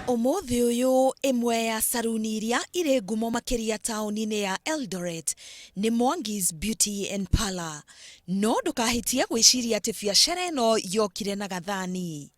Ũmũthĩ ũyũ ĩmwe ya saruni iria irĩ ngumo makĩria taũni-inĩ ya Eldoret nĩ Mwangi's Beauty and Parlour. No ndũkahĩtie gwĩciria atĩ biacara ĩno yokire na gathani.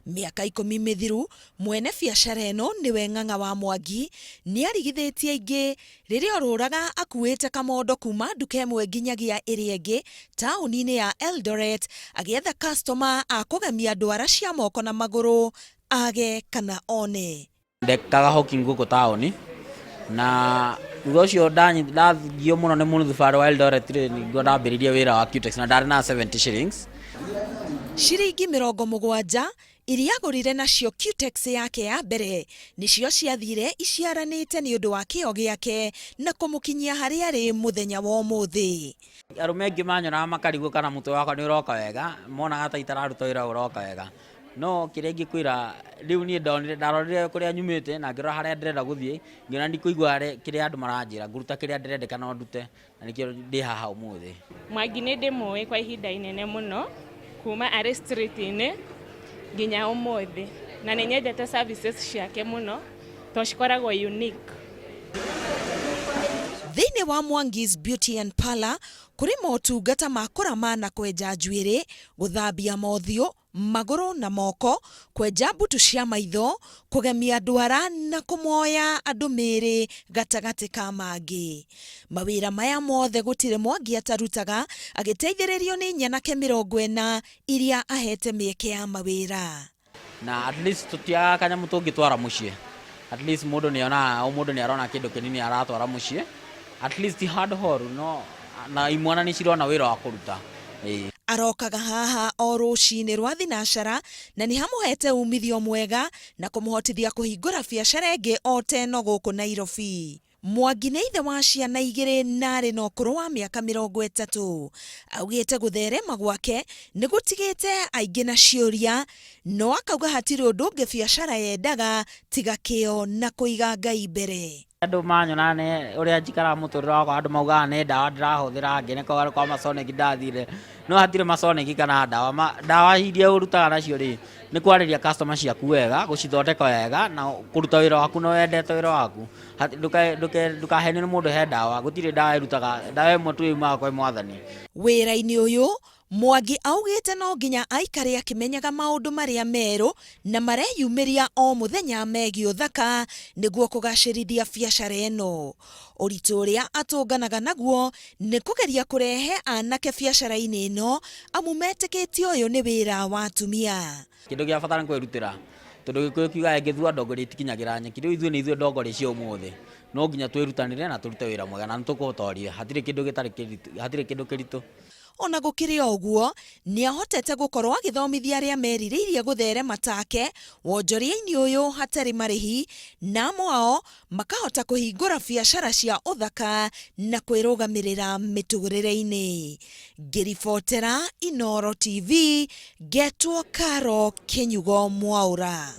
Mĩaka 10 mĩthiru, mwene biacara ĩno nĩwe Ng'ang'a wa Mwangi, nĩarigithĩtie aingĩ rĩrĩa orũraga akuĩte kamondo kuma nduka ĩmwe nginyagia ĩrĩa ĩngĩ taũni-inĩ ya Eldoret agĩetha customer a kũgemia ndwara cia moko na magũrũ age kana one. Ndekaga hawking gũkũ taũni na thutha ũcio ndathigio mũno nĩ mũnuthubarĩ wa Eldoret rĩ, nĩguo ndambĩrĩirie wĩra wa Cutex na ndarĩ na 70 shillings. Ciringi 70 iria agũrire nacio Cutex yake ya mbere nĩcio ciathire iciaranĩte nĩ ũndũ wa kĩyo gĩake na kũmũkinyia harĩa arĩ mũthenya wa ũmũthĩ. Arũme aingĩ manyonaga makarigwo kana mũtwe wakwa nĩ ũroka wega, monaga ta itararuta wĩra ũroka wega. No kĩrĩa ingĩkwĩra rĩu niĩ ndonire ndarorire kũrĩa nyumĩte na ngĩrora harĩa ndĩrenda gũthiĩ, ngĩona ndikũigua kĩrĩa andũ maranjĩra, ngũruta kĩrĩa ndĩrendeka no ndute, na nĩkĩo ndĩ haha ũmũthĩ. Mwangi nĩ ndĩmũĩ kwa ihinda inene mũno, kuma arĩ street-inĩ nginya ũmũthĩ, na nĩ nyendete services ciake mũno tondũ cikoragwo unique. Thĩinĩ wa Mwangi's Beauty and Parlour kũrĩ motungata ma kũrama na kwenja njuĩrĩ, gũthambia mothiũ, magũrũ na moko, kwenja mbutu cia maitho, kũgemia ndwara na kũmoya andũ mĩĩrĩ gatagatĩ ka mangĩ. Mawĩra maya mothe gũtirĩ Mwangi atarutaga agĩteithĩrĩrio nĩ nyanake 40 iria ahete mĩeke ya mawĩra. Na at least tũtiagaga kanyamũ tũngĩtwara mũciĩ, at least mũndũ nĩ onaga, o mũndũ nĩ arona kĩndũ kĩnini aratwara mũciĩ, at least ti handũ horu no na imwana nĩ cirona wĩra wa kũruta. Arokaga haha o rũcinĩ rwa thinacara na nĩ hamũhete umithio mwega na kũmũhotithia kũhingũra biacara ĩngĩ o ta ĩno gũkũ Nairobi. Mwangi nĩ ithe wa ciana 2 na arĩ na ũkũrũ wa mĩaka 30. Augĩte gũtherema gwake nĩ gũtigĩte aingĩ na ciũria, no akauga hatirĩ ũndũ ũngĩ biacara yendaga tiga kĩyo na kũiga Ngai mbere. Andũ manyona nĩ ũrĩa njikaraga mũtũrĩre wakwa, andũ maugaga nĩ ndawa ndĩrahũthĩra, angĩ nĩ kwa masoniki ndathire, no hatirĩ masoniki kana ndawa. Ndawa iria ũrutaga nacio rĩ, nĩ kwarĩria customer ciaku wega, gũcithondeka wega na kũruta wĩra waku na wendete wĩra waku. Ndũkahenio nĩ mũndũ he ndawa, gũtirĩ ndawa ĩrutaga, ndawa ĩmwe tu yumaga kwĩ mwathani. Wĩra-inĩ ũyũ, Mwangi augĩte no nginya aikare akĩmenyaga maũndũ marĩa merũ na mareyumĩria o mũthenya megiĩ ũthaka nĩguo kũgacĩrithia biacara ĩno. Ũritũ ũrĩa atũnganaga naguo nĩ kũgeria kũrehe anake biacara-inĩ ĩno amu metĩkĩtie ũyũ nĩ wĩra wa atumia. Kĩndũ gĩa bata nĩ kwĩrutĩra, tondũ Gĩkũyũ kiugaga ĩngĩthua ndongoria itikinyagĩra nyeki, rĩu ithuĩ nĩ ithuĩ ndongoria cia ũmũthĩ, no nginya twĩrutanĩre na tũrute wĩra mwega na nĩ tũkũũtoria, hatirĩ kĩndũ gĩtarĩ kĩritũ, hatirĩ kĩndũ kĩritũ. Ona gũkĩrĩ o ũguo, nĩ ahotete gũkorwo agĩthomithia arĩa merirĩirie gũtherema take wonjoria-inĩ ũyũ hatarĩ marĩhi, na amwe ao makahota kũhingũra biacara cia ũthaka na kwĩrũgamĩrĩra mĩtũrĩre-inĩ. Ngĩribotera Inooro TV, ngetwo Caro Kĩnyugo Mwaũra.